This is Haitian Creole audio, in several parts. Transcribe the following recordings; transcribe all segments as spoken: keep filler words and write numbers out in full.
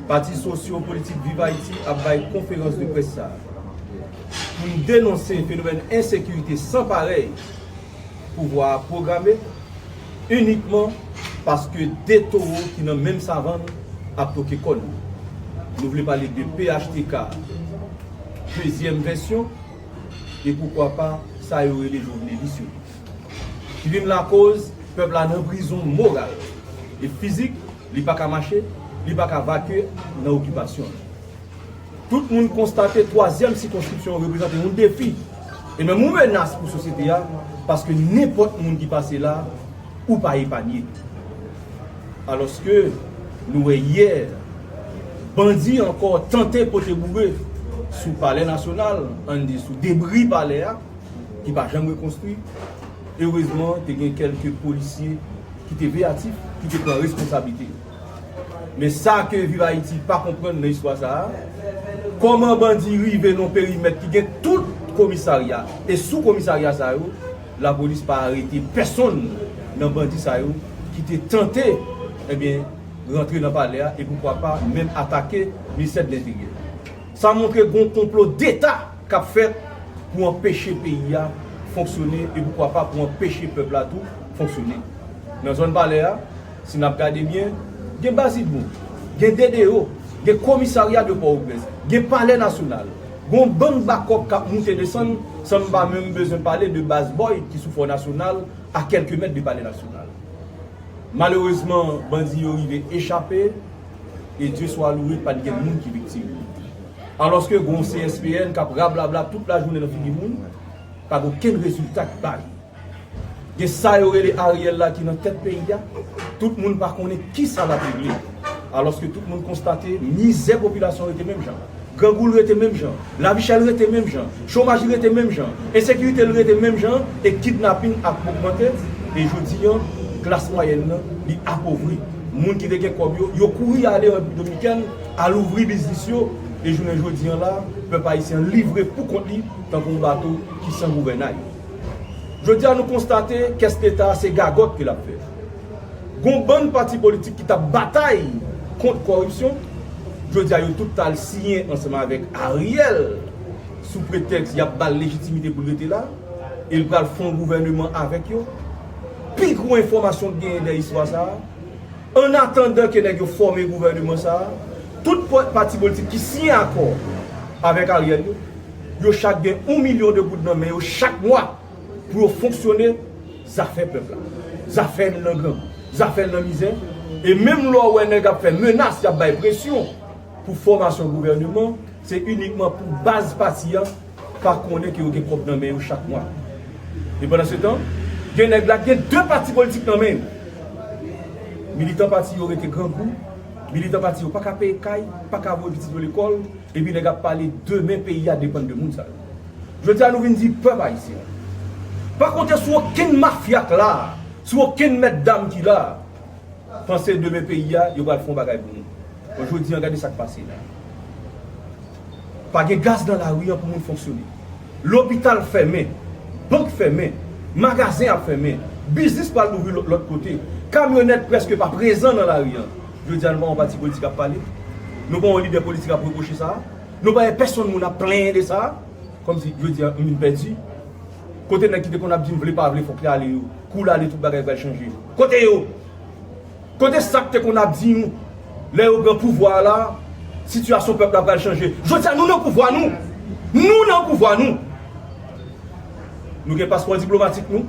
Pati sosyo-politik Viv Ayiti ap bay konferans de près sa a pou n denonse fenomèn ensekirite san parèy pouvwa a pwograme inikman paske de towo ki nan menm savann ap toke kòn yo. Nou vle pale de P H T K dezyèm vèsyon e poukwa pa sa yo rele Jovenelis yo, ki vin lakoz pèp la nan prizon moral e fizik, li pa ka mache, li pa ka vake nan okipasyon l. Tout moun konstate twazyèm sikonskripsyon an reprezante yon defi e menm yon menas pou sosyete a, paske nenpòt moun ki pase la, ou pa epanye. Alòske nou wè yè, bandi ankò tante pote boure sou Palè Nasyonal, ann di sou debri palè a, ki pa janm rekonstwi. Erezman, te gen kèlke polisye ki te veyatif, ki te pran responsablite yo. Men sa ke Viv Ayiti pa konprann nan istwa sa a, kòman bandi rive nan perimèt ki gen tout komisarya e sou komisarya sa yo, lapolis pa arete pèsonn nan bandi sa yo ki te tante, ebyen, rantre nan palè a e poukwa pa menm atake ministè de lenteryè. Sa montre gon konplo deta k ap fèt pou anpeche peyi a fonksyone e poukwa pa pou anpeche pèp la tou fonksyone. Nan zòn palè a, si n ap gade byen, gen Bazidmou, gen D D O, gen komisarya de Pòtoprens, gen Palè Nasyonal, gon bann bakòp k ap moute desann, san m pa menm bezwen pale de baz Boyd ki sou Fò Nasyonal, a kèlke mèt de Palè Nasyonal. Malerezman, bandi yo rive echape e Dye swa louwe, pa t gen moun ki viktim. Alòske gon C S P N k ap rablabla tout lajounen nan figi moun, pa gen okenn rezilta ki bay. Gen sa yo rele Ariel la ki nan tèt peyi a, tout moun pa konnen kisa l ap regle. Alòske tout moun konstate mizè popilasyon rete menm jan. Grangou l rete menm jan, lavi chè l rete menm jan, chomaj li rete menm jan, ensekirite l rete menm jan, e kidnaping ap ogmante, e jodi an, klas mwayèn nan, li apovri. Moun ki te gen kòb yo, yo kouri ale an Repiblik Dominikèn, al ouvri biznis yo, e jounen jodi an la, pèp ayisyen an livre pou kont li, tankou yon bato ki san gouvènay. Jodi a, nou konstate kès leta a se gagòt ke l ap fè. Gon bann pati politik ki t ap batay kont kòripsyon, jodi a yo tout t al siyen ansanm avèk Ariel sou pretèks y ap ba l lejitimite pou l rete la, e l pral fè yon gouvèneman avèk yo. Pi gwo enfòmasyon k genyen nan istwa sa a, annatandan ke nèg yo fòme gouvèneman sa a, tout po- pati politik ki siyen akò avèk Ariel yo, yo chak gen yon milyon de goud nan men yo chak mwa pou yo fonksyone zafè pèp la, zafè l nan grangou, zafè l nan mizè. E menm lè w wè nèg ap fè menas, y ap bay presyon pou fòmasyon gouvèneman, se inikman pou baz pati a pa konnen ke yo gen kòb nan men yo chak mwa. E pandansetan, gen nèg la ki gen de pati politik nan men yo. Militan pati yo rete grangou, militan pati yo pa ka peye kay, pa ka voye pitit yo lekòl, epi nèg ap pale demen peyi a depann de moun sa yo. Jodi a nou vin di pèp ayisyen an, pa konte sou okenn mafya k la, sou okenn mèt dam ki la, panse demen peyi a, yo pral fè yon bagay pou nou. Bon, jodi an, gade sa k pase la. Pa gen gaz nan lari an pou moun fonksyone. Lopital fèmen, bank fèmen, magazen ap fèmen, biznis pral louvri lòt, lòt kote. Kamyonèt prèske pa prezan nan lari an. Jodi a, nou pa yon pati politik ap pale. Nou pa yon lidè politik ap repwoche sa. Nou pa yon pèsonn moun ap plenyen de sa. Kòmsi, jodi a, m vin pèdi. Kote nèg ki te konn ap di m vle pa vle, fòk li ale yo? Kou l ale, tout bagay pral chanje. Kote yo? Kote sa k te konn ap di nou, lè yo pran pouvwa a la, sitiyasyon pèp la pral chanje? Jodi a, nou nan pouvwa nou. Nou nan pouvwa nou. Nou gen paspò diplomatik nou.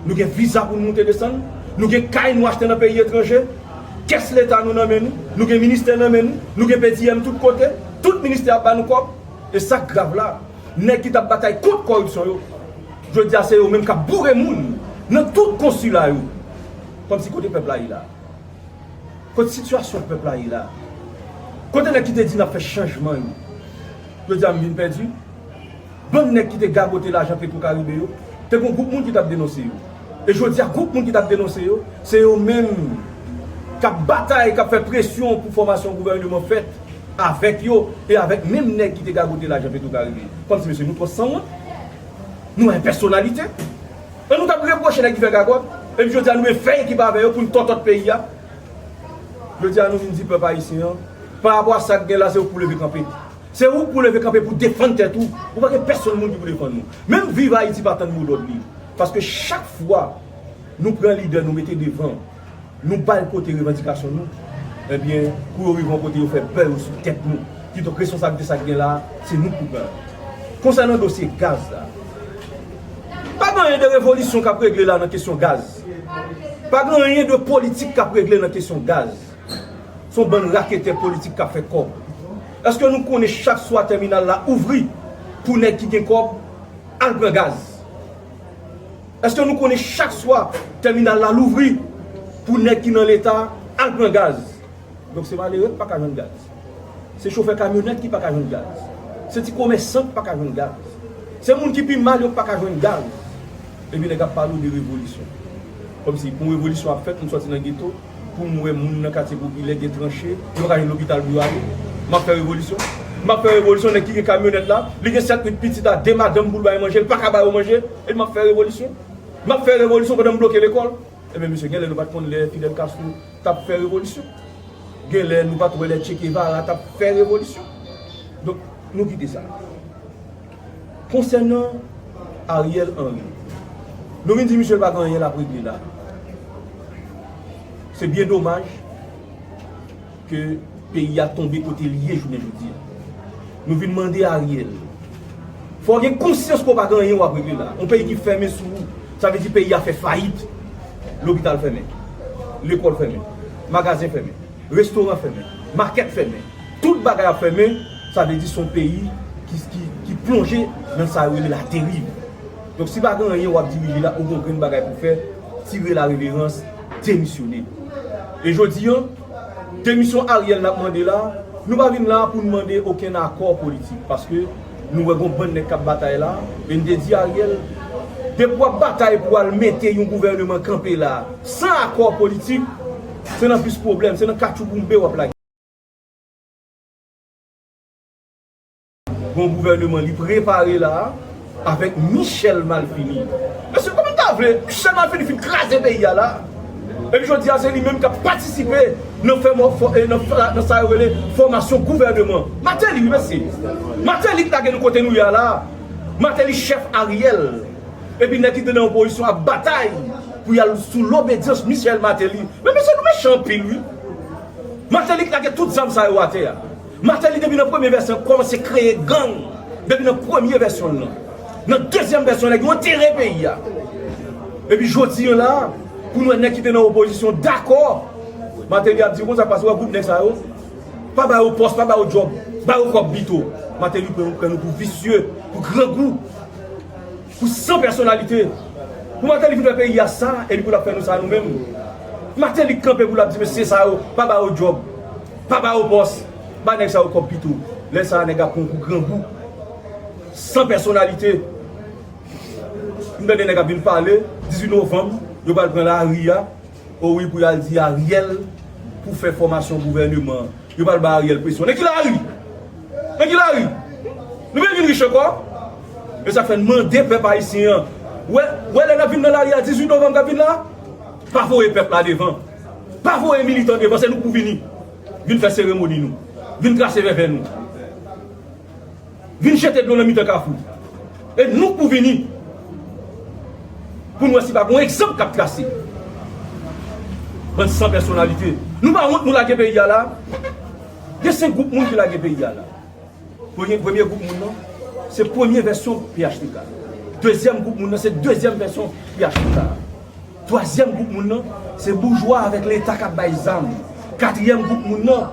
Nou gen viza pou n moute desann. Nou gen kay nou achte nan peyi etranje. Kès leta nou nan men nou. Nou gen ministè nan men nou. Nou gen P D M tout kote. Tout ministè ap ba nou kòb. E sa k grav la, nèg ki t ap batay kont kòripsyon yo, jodi a se yo menm k ap boure moun nan tout konsila yo. Kòmsi kote pèp la ye la? Kote sitiyasyon pèp la ye la? Kote nèg ki te di n ap fè chanjman yo? Jodi a m vin pèdi. Bann nèg ki te gagote lajan Petro Caribe yo, te gen gwoup moun ki t ap denonse yo. E jodi a, gwoup moun ki t ap denonse yo, se yo menm k ap batay, k ap fè presyon pou fòmasyon gouvèneman fèt avèk yo e avèk menm nèg ki te gagote lajan Petro Caribe. Kòmsi, mesye, nou twò sanwont, nou enpèsonalite. E nou t ap repwoche nèg ki fè gagòt, epi jodi a nou vin fè ekip avè yo pou n tòtòt peyi a. Jodi a nou vin di pèp ayisyen an, Pa rapò a sa k gen la, se ou k pou leve kanpe. Se ou k pou leve kanpe pou defann tèt ou. Ou pa gen pèsonn moun ki pou defann ou. Menm Viv Ayiti pa tann mo dòd li. Paske chak fwa nou pran lidè, nou mete devan, nou ba l pote revandikasyon nou, ebyen, kou yo rive yon kote, yo fè bè yo sou tèt nou. Kidonk, responsabilite sa k gen la, se nou k pou pran l. Konsènan dosye gaz la, pa gen anyen de revolisyon k ap regle la nan kesyon gaz. Pa gen anyen de politik k ap regle nan kesyon gaz. Se yon bann raketè politik k ap fè kòb. Èske nou konnen chak swa tèminal la ouvri pou nèg ki gen kòb al pran gaz? Èske nou konnen chak swa tèminal la louvri pou nèg ki nan Leta al pran gaz? Donk se malere k pa ka jwenn gaz. Se chofè kamyonèt ki pa ka jwenn gaz. Se ti komèsan k pa ka jwenn gaz. Se moun ki pi mal yo k pa ka jwenn gaz. Epi nèg ap pale w de revolisyon. Kòmsi pou yon revolisyon ap fèt, m sòti nan geto, pou m wè moun nan katye popilè gen tranche, yo pa ka jwenn lopital pou yo ale. M ap fè revolisyon. M ap fè revolisyon, nèg ki gen kamyonèt la, li gen sèt uit pitit a, de madanm pou l bay manje, li pa ka ba yo manje, e m ap fè revolisyon. M ap fè revolisyon pandan m bloke lekòl. Ebyen, mesye, genlè nou pa t konn lè Fidel Castro t ap fè revolisyon. Genlè nou pa t wè lè Che Guevara t ap fè revolisyon. Donk, nou kite sa. Konsènan Ariel Henry, nou vin di misye l pa gen anyen l ap regle la. Se byen domaj ke peyi a tonbe kote l ye jounen jodi a. Nou vin mande Ariel. Fò w gen konsyans ke w pa gen anyen w ap regle la. Yon peyi ki fèmen sou ou, sa vle di peyi a fè fayit. Lopital fèmen, lekòl fèmen, magazen fèmen, restoran fèmen, makèt fèmen. Tout bagay ap fèmen, sa vle di se yon peyi ki, ki, ki plonje nan sa yo rele laderiv. Donk, si pa gen anyen w ap dirije la, ou gen yon grenn bagay pou fè, tire lareverans, demisyone. E jodi a, demisyon Ariel n ap mande la, nou pa vin la pou n mande okenn akò politik, paske nou wè gon bann nèg k ap batay la, e n te di Ariel, depi w ap batay pou al mete yon gouvèneman kanpe la, san akò politik, se nan plis pwoblèm, se nan katchouboumbe w ap lage. Gon gouvèneman li prepare la a, avèk Michel Malfini. Mesye, kòman ta vle? Michel Malfini fin kraze peyi a la. Epi jodi a, se li menm k ap patisipe nan fè mò, fò, e nan, fè, nan sa yo rele fòmasyon gouvèneman. Martelly, wi, mesye. Martelly k lage nou kote nou ye a la. Martelly chèf Ariel. Epi nèg ki te nan opozisyon ap batay pou y al sou lobedyans Michel Martelly. Men mesye, nou mechan anpil, wi. Martelly k lage tout zam sa yo atè a. Martelly, depi nan premye vèsyon, kòmanse kreye gang. Depi nan premye vèsyon l lan. Nan dezyèm vèsyon, nèg yo antere peyi a. Epi jodi a la, pou nou wè nèg ki te nan opozisyon dakò, Martelly ap di konsa, paske w wè gwoup nèg sa yo, pa ba yo pòs, pa ba yo djòb, ba yo kòb pito. Martelly pran, pran nou pou visye, pou grangou. Pou san pèsonalite. Pou Martelly vin fè peyi a sa, epi pou l ap fè nou sa nou menm. Martelly kanpe pou l ap di mesye sa yo, pa ba yo djòb, pa ba yo pòs, ba nèg sa yo kòb pito. Lè sa a, nèg ap pran pou grangou. San pèsonalite. M tande nèg ap vin pale, dizuit novanm, yo pral pran lari a. O wi, pou y al di Ariel pou fè fòmasyon gouvèneman an. Yo pral bay Ariel presyon. Nan ki lari? Nan ki lari? Nou vle vin rich ankò? E sa k fè n mande pèp ayisyen an. Wè, wè lè n ap vin nan lari a dizuit novanm k ap vin la, pa voye pèp la devan. Pa voye militan devan, se nou k pou vini. Vin fè seremoni nou. Vin krase vèvè nou. Vin jete dlo nan mitan kafou. E nou k pou vini. Pou n wè si pa gon egzanp k ap trase. Bann san pèsonalite. Nou pa wont nou lage peyi a la? Gen senk gwoup moun ki lage peyi a la. Premye, premye gwoup moun nan, se premye vèsyon P H T K. Dezyèm gwoup moun nan, se dezyèm vèsyon P H T K. Twazyèm gwoup moun nan, se boujwa avèk Leta k ap bay zam. Katriyèm gwoup moun nan,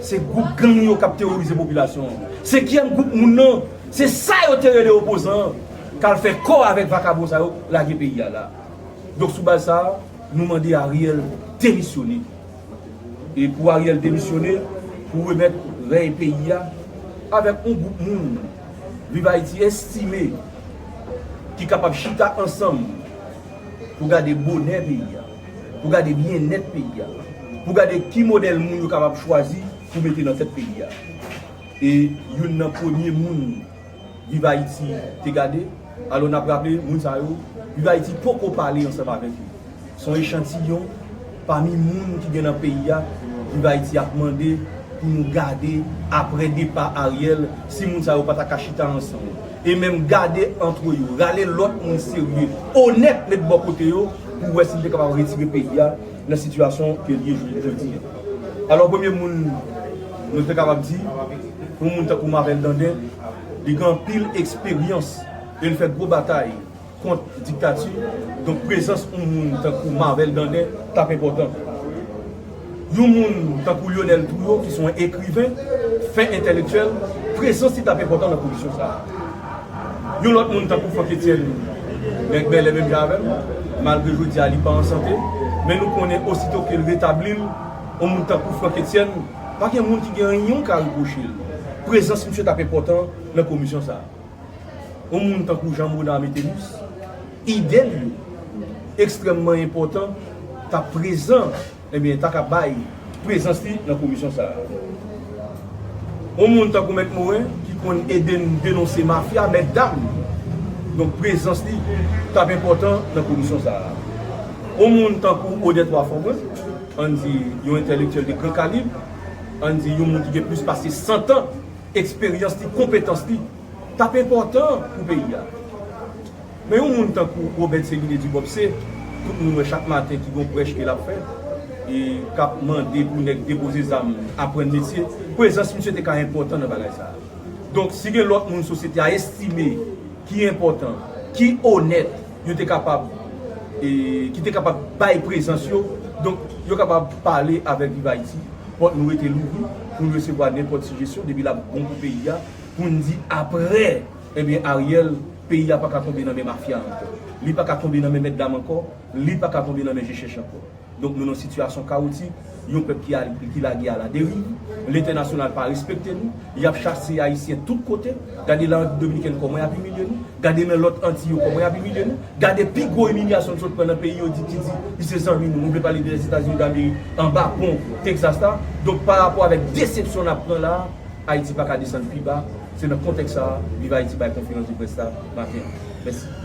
se gwoup gang yo k ap teworize popilasyon an. Senkyèm gwoup moun nan, se sa yo te rele opozan an, k al fè kò avèk vakabon sa yo, lage peyi a la. Donk, sou baz sa a, nou mande Ariel demisyone. E pou Ariel demisyone, pou remèt rèy peyi a avèk yon gwoup moun Viv Ayiti estime ki kapab chita ansanm pou gade bonè peyi a, pou gade byennèt peyi a, pou gade ki modèl moun yo kapab chwazi pou mete nan tèt peyi a. E youn nan premye moun Viv Ayiti te gade. Alò, n ap raple, moun sa yo, Viv Ayiti poko pale ansanm avèk yo. Se yon echantiyon pami moun ki gen nan peyi a, Viv Ayiti ap mande Pou nou gade, apre depa Ariel, si moun sa yo pa ta ka chita ansanm e menm gade antre yo, rale lòt moun serye, onèt met bò kote yo, pou wè si nou te kapab retire peyi a nan sitiyasyon ke l ye jodi a. Alò, premye moun nou te kapab di, yon moun tankou Marvel Dandin, li gen anpil eksperyans e l fè gwo batay kont diktati, donk prezans yon moun tankou Marvel Dandin t ap enpòtan. Yon moun tankou Lionel Trouillot, ki se yon ekriven, fen entèlektyèl, prezans li t ap enpòtan nan komisyon sa a. Yon lòt moun tankou Franck Etienne, nèg bèlè menm jan avè m, malgre jodi a li pa an sante, men nou konnen osito ke l retabli l, yon moun tankou Franck Etienne, pa gen moun ki gen anyen ka repwoche l. Prezans misye t ap enpòtan nan komisyon sa a. Yon moun tankou Jean Monard Métellus, ide l yo ekstrèmman enpòtan, t ap prezan, ebyen, ta ka bay prezans li nan komisyon sa a. Yon moun tankou Mèt Morin, ki konn ede n denonse mafya, mèt dam, donk prezans li t ap enpòtan nan komisyon sa a. Yon moun tankou Odette Roy Fombrun, ann di yon entèlektyèl de gran kalib, ann di yon moun ki gen plis pase san tan, eksperyans li, konpetans li, t ap enpòtan pou peyi a. Men yon moun tankou Robert Céliné Dubobsé, tout moun wè chak maten ki gon prèch ke l ap fè, e k ap mande pou nèg depoze zam, aprann metye, prezans misye te ka enpòtan nan bagay sa a. Donk, si gen lòt moun sosyete a estime ki enpòtan, ki onèt, yo te kapab, e, ki te kapab bay prezans yo, donk, yo kapab pale avèk Viv Ayiti, pòt nou rete louvri pou n resevwa nenpòt sijesyon, depi l ap bon pou peyi a, pou n di apre, ebyen, Ariel, peyi a pa ka tonbe nan men mafya ankò. Li pa ka tonbe nan men mèt dam ankò, li pa ka tonbe nan men je chèche ankò. Donk, nou nan sitiyasyon kawotik, yon pèp ki al-, ki lage a la deriv. Lentènasyonal pa respekte nou. Y ap chase Ayisyen tout kote. Gade la Dominikèn kòman y ap imilye nou. Gade nan lòt Anti yo kòman y ap imilye nou. Gade pi gwo imilyasyon n sot pran nan peyi yo di, ki di li se zanmi nou. Nou vle pale de Lèzetazini Damerik, anba pon Texas la. Donk, pa rapò avèk desepsyon n ap pran la a, Ayiti pa ka desann pi ba. Se nan kontèks sa a, Viv Ayiti bay konferans de près la maten an. Mèsi.